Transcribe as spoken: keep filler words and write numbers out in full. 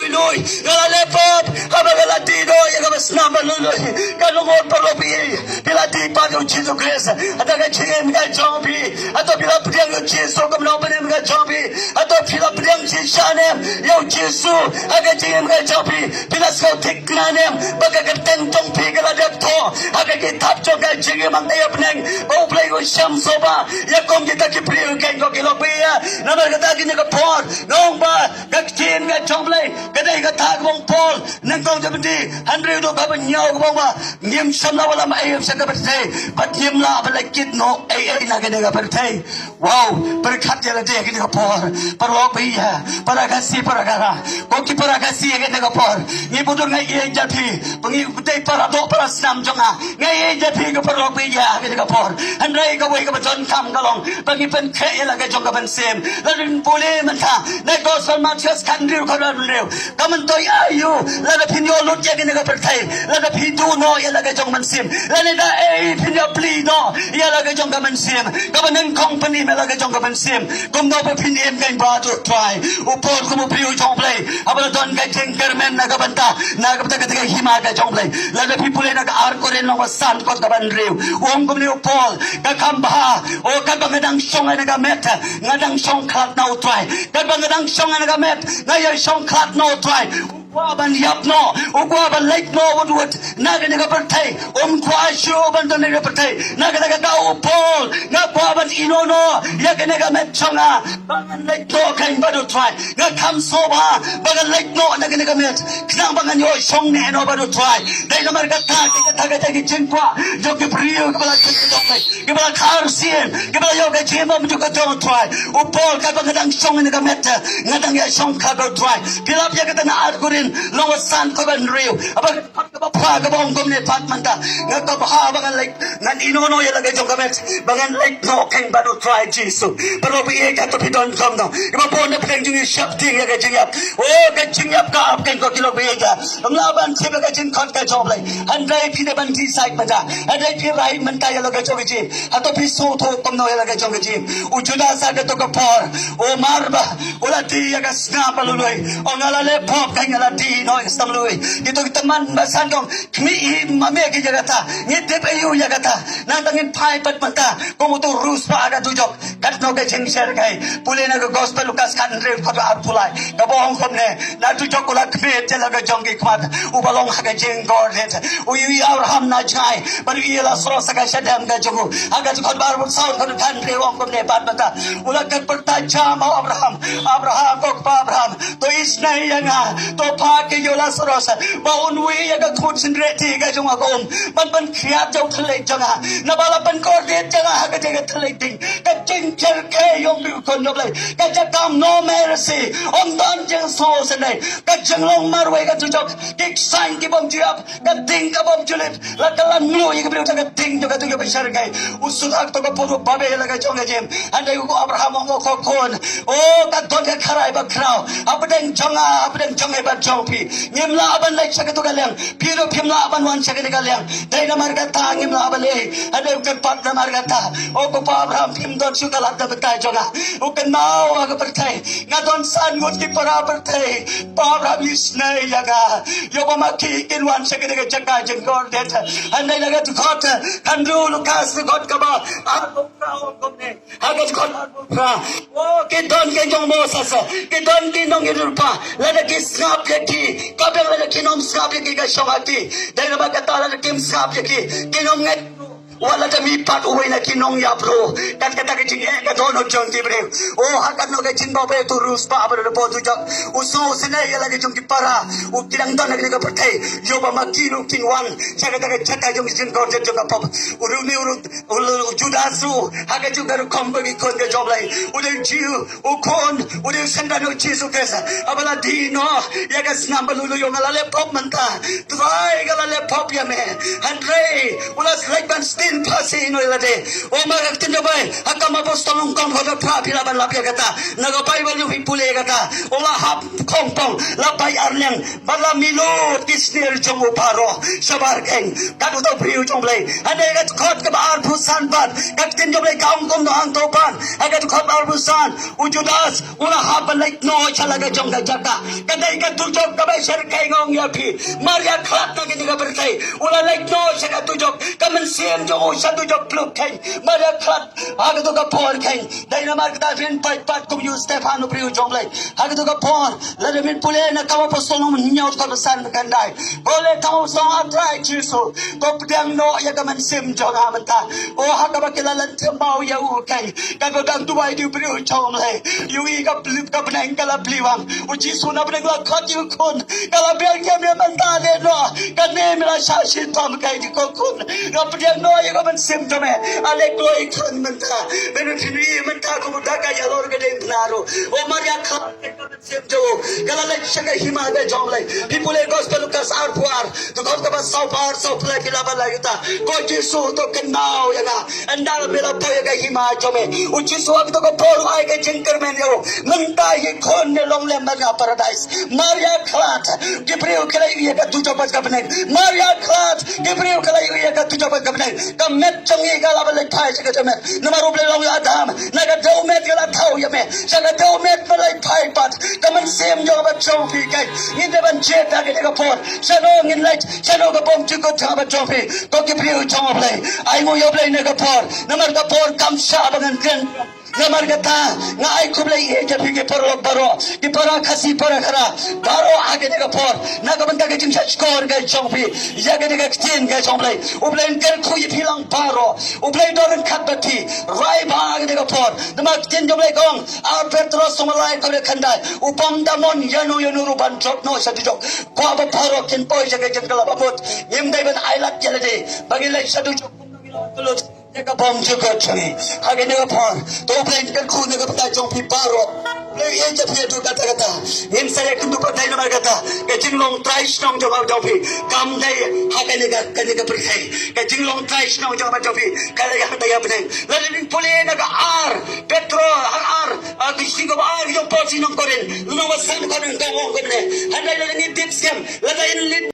Lui, nga la leh pop, haba nga la die noh ïa kaba snam ba lui lui. Ka long ot paralok phi, phi la die pat ïa u Jisu Khrist. Hato ka jingim ka jong phi, hato phi la pdiang ïa u Jisu kum u nongpynim ka jong phi, hato phi la pdiang shisha ne em ïa u Jisu ha ka jingim ka jong phi. Phi la sngewthikna ne em ba ka kyrteng jong phi ka la dep thoh ha ka kitab jong ka jingim hangta ha bneng, ba U Blei u shem sngewbha ïa kum kita ki briew keiñ, ko ki lok phi ïa. Namar kata kine ki por, nga ong ba ka ktien ka jong U Blei ka dei kata kaba ong Paul, nyngkong Timothy hynriew dkhot ba hynñiew kaba ong ba ngim shym la wallam ei ei sha ka pyrthei bad ngim lah ban leit kit noh ei ei na kane ka pyrthei. Wow, pyrkhat ïa lade ha kane ka por. Paralok phi ïa, para Khasi, para Garo, ko ki para Khasi ha kane ka por. Ngi bun dur nga ïeit ïa phi, ba ngi dei para doh para snam jong nga. Nga ïeit ïa phi ko paralok phi ïa ha kane ka por. Hynrei kawei kaba donkam ka long ba ngi pynkhreh ïa la ka jong ka mynsiem. Lada phin pule mynta na ka gospel Mathaios khathynriew, khathynriew, khathynriew. Ka myntoi aïu lada phin ïoh lut ïa kane ka pyrthei, lada phi duh noh ïa la ka jong ka mynsiem, lada da ei phin ïa plie noh ïa la ka jong ka mynsiem, kaba nyngkong pynim ïa la ka jong ka mynsiem. Kumno ba phin im kein bad U Trai? U Paul kum u briew jong U Blei, haba la don ka jingkyrmen na ka bynta, na ka bynta kata ka hima ka jong U Blei. Lada phi pule na ka ar Korinth lynnong ba san dkhot kaba hynriew, u ong kumne u Paul, ka kham bha, o, katba nga dang shong ha kane ka met, nga dang shongkhlad na U Trai. Katba nga dang shong ha kane ka met, nga ïa shongkhlad na U Trai. U kwah ban ïap noh, u kwah ban leit noh wut wut na kane ka pyrthei. Um kwah shuh ban don ha kane ka pyrthei. Na kata ka daw u Paul, nga kwah ban ïehnoh noh ïa kane ka met jong nga, ba ngan leit noh kein bad U Trai. Nga kham sngewbha ba ngan leit noh na kane ka met, khnang ba ngan ïoh shong ne noh bad U Trai. Dei namar kata, kata ka dei ka jingkwah jong ki briew kiba la jong, kiba la kha arsien, kiba la ïoh ka jingim bymjukut jong U Trai. U Paul, katba nga dang shong ha kane ka met, nga dang ïa shongkhlad bad U Trai. Phi lap ïa kata na ar Korinth lynnong ba san dkhot ba hynriew. Haba kaba phra kaba ong kumne pat mynta, nga kwah ba ngan leit, ngan ïehnoh noh ïa la ka jong ka met, ba ngan leit noh kein bad U Trai Jisu. Paralok phi ïa, hato phi don kumno? Kiba bun na pdeng jong ngi sheptieng ïa ka jingïap. O, ka jingïap ka ap kein, ko ki lok phi ïa. Ym lah ban shim ïa ka jingkhot ka jong U Blei. Hynrei phi dei ban decide mynta. Hynrei phi rai mynta ïa la ka jong ka jingim. Hato phi sngewthuh kumno ïa la ka jong ka jingim? U Judas ha kato ka por, o, mar ba u la die ïa ka snam ba lui lui, o, nga la leh pop, nga la die noh ïa ka snam lui. Kito ki tymmen basan ki ong, khmih hi ma me ki ïa kata, ngi tip aïu ïa kata. Nangta ngin phai pat mynta kum uto u riewspah ha ka dujok. Katno ka jingshyrkhei. Pule na ka gospel Lukas khathynriew, dkhot arphew lai, kaba ong kumne, na dujok u la khmied ïa la ka jong ki khmat uba long ha ka jingkordit. U ïohi ïa u Abraham na jngai, bad u ïohi ïa u Lasaros ha ka shadem ka jong u. Ha ka dkhot ba arphew saw, dkhot khathynriew ong kumne pat mynta, u la kyrpad jam ha u Abraham, Abraham, ko kpa Abraham, to isynei ïa nga, to phah ïa u Lasaros ba un wie ïa ka khmut synriah ka jong nga ka um, ban ban khriat ïa u thylliej jong nga, naba la pynkordit ïa nga ha kata ka thylliej ding. Ka jingshyrkhei, ïong phi ko khun jong U Blei, ka jaka no mercy, ym don jingsngewsynei. Ka jinglong marwei ka dujok, ki ksaiñ ki bym ju ïap, ka ding ka bym ju lip, la ka la mluh ïa ki briew da ka ding jong ka dujok ba shyrkhei. U sngap to ka por u babe la ka jong ka jingim. Hynrei u Abraham u ong, ko khun, o, ka don ka kharai ba khraw hapdeng jong nga, hapdeng jong me bad jong phi. Ngim lah ban leit sha kato ka liang. Phi ruh phim lah ban wan sha kane ka liang. Dei namar kata ngim lah ban leit. Hynrei u kyrpad namar kata. O ko Pa Abraham, phim don shuh ka lad na bynta jong nga. U kynmaw ha ka pyrthei, nga don san ngut ki para pyrthei. Pa Abraham, isynei ïa nga. Ïoh ba ma ki kin wan sha kane ka jaka jingkordit. Hynrei na ka dkhot hynriew Lukas, dkhot kaba arphew phra, ong kumne. Ha ka dkhot arphew phra, o, ki don ki jong Moses, ki don ki nongïathuhlypa. Lada ki sngap ïa ki, ka biang, lada kim sngap ïa ki ka shong ha ki. Dei namar kata lada kim sngap ïa ki, kin ym ngeit. Wat lada mih pat uwei na ki nongïap ruh, kat kata ka jingeh ka dohnud jong ki briew. O, ha katno ka jingbabe uto u riewspah ba don hapoh dujok u sngewsynei ïa la ka jong ki para, u, ki dang don ha kane ka pyrthei. Ïoh ba ma ki ruh kin wan sha kata ka jaka jong ka jingkordit jong ka pop. U ruh ne u ruh U, u Judas ruh ha ka jong ka rukom ba ki khun ka jong U Blei. U dei u Jiw, u khun, u dei u synran u Jisu Khrist. Haba la die noh ïa ka snam ba lui lui, u ong, nga la leh pop mynta. Trai, nga la leh pop ïa me. Hynrei u la leit ban stieh In phasi ino ila de. O ma ka ktien jong U Blei, ha Kam Apostol lyngkhot khatphra phi lah ban lap ïa kata. Na ka Baibl jong phi pule ïa kata. U la hap khongpong, la bai arliang, bad la mih lut ki snier jong u baroh shabar khein. Kat uto u briew jong U Blei. Hynrei ka dkhot kaba arphew san pat, ka ktien jong U Blei ka ong kumno hangto pat. Ha ka dkhot arphew san, u Judas u la hap ban leit noh sha la ka jong ka jaka. Ka dei ka dujok kaba sher khein, nga ong ïa phi. Mar ïa khlad na kane ka pyrthei, u la leit noh sha ka dujok. Ka mynsiem jong u sha dujok pluk khein. Mar ïa khlad ha kato ka por khein. Dei namar kata phin peit pat kum ïa u Stephan u briew jong U Blei. Ha kato ka por, lada phin pule na Kam Apostol lyngkhot hynñiew dkhot ba san ba khyndai. Pule Kam Apostol, A Trai Jisu, to pdiang noh ïa ka mynsiem jong nga mynta. O ha kaba ki la leit thymmai ïa u khein. Katba dang duwai da u briew jong U Blei, ïohi ka pli-, ka bneng ka la plie wang. U Jisu na bneng la khot ïa u khun. Ka la biang kem ïa mynta, leh noh. Kane me la shah shitom khein, ko khun. Nga pdiang noh ïa ka mynsiem jong me. Ale kloi khun mynta. Me phin ïohi mynta kumno ka ïalor ka dei mynta ruh. O Maria khun. Ka la leit sha ka hima ka jong U Blei. Phi pule Gospel Lukas arphew ar, dkhot kaba sawphew ar, sawphew lai, phi lah ban lait ïa kata. Ko Jisu, to kynmaw ïa nga ynda me la poi ïa ka hima jong me. U Jisu ha kato ka por u ai ka jingkyrmen ïa u. Mynta ïa khun ne long lem bad nga paradais. Mar ïa khlad ki briew ki la ïohi ïa ka dujok bad ka bneng. Mar ïa khlad ki briew ki la ïohi ïa ka dujok bad ka bneng. Ka met jong ngi ka la ban leit phai sha ka dewmet. Namar U Blei u ong ïa u Adam, na ka dewmet nga la thaw ïa me. Sha ka dewmet me leit phai pat. Ka mynsiem jong nga bad jong phi khein, ngin dei ban jied ha kane ka por. Shano ngin leit, shano ka bymjukut jong nga bad jong phi, ko ki briew jong U Blei. Ai nguh ïa U Blei na ka por, namar ka por kam shah ba ngan kren. Namar kata nga ai khublei ïa phi ki paralok baroh, ki para Khasi, para Khara baroh ha kane ka por, na ka bynta ka jingshahshkor ka jong phi ïa kane ka ktien ka jong U Blei. U Blei un kyrkhu ïa phi lang baroh. U Blei un don ryngkat bad phi. Rai bha ha kane ka por. Namar ka ktien jong U Blei ka ong, Ar Petros lynnong lai dkhot khyndai, u bym da mon ïano ïano ruh ban jop noh sha dujok. Kwah ba baroh kin poi sha ka jingkylla ba mut. Ngim dei ban ailad ïa lade ba ngin leit sha dujok. Ïa ka bymjukut jong ngi ha kane ka por. To U Blei un kyrkhu na ka bynta jong phi baroh. U Blei un ïeit ïa phi haduh katta katta. Ngin sa ïakynduh pat dei namar kata. Ka jinglong trai shnong jong nga jong phi kam dei ha kane ka, kane ka pyrthei. Ka jinglong trai shnong jong nga jong phi ka dei ha kata ka bneng. Lada ngin pule na ka ar Petros, ar, ar, ah, ka shithi kaba ar jong u Paul sha ki nong Korinth, lynnong ba san, dkhot kaba nyngkong ka ong kumne. Hynrei lada ngi tip skhem, lada ngin leit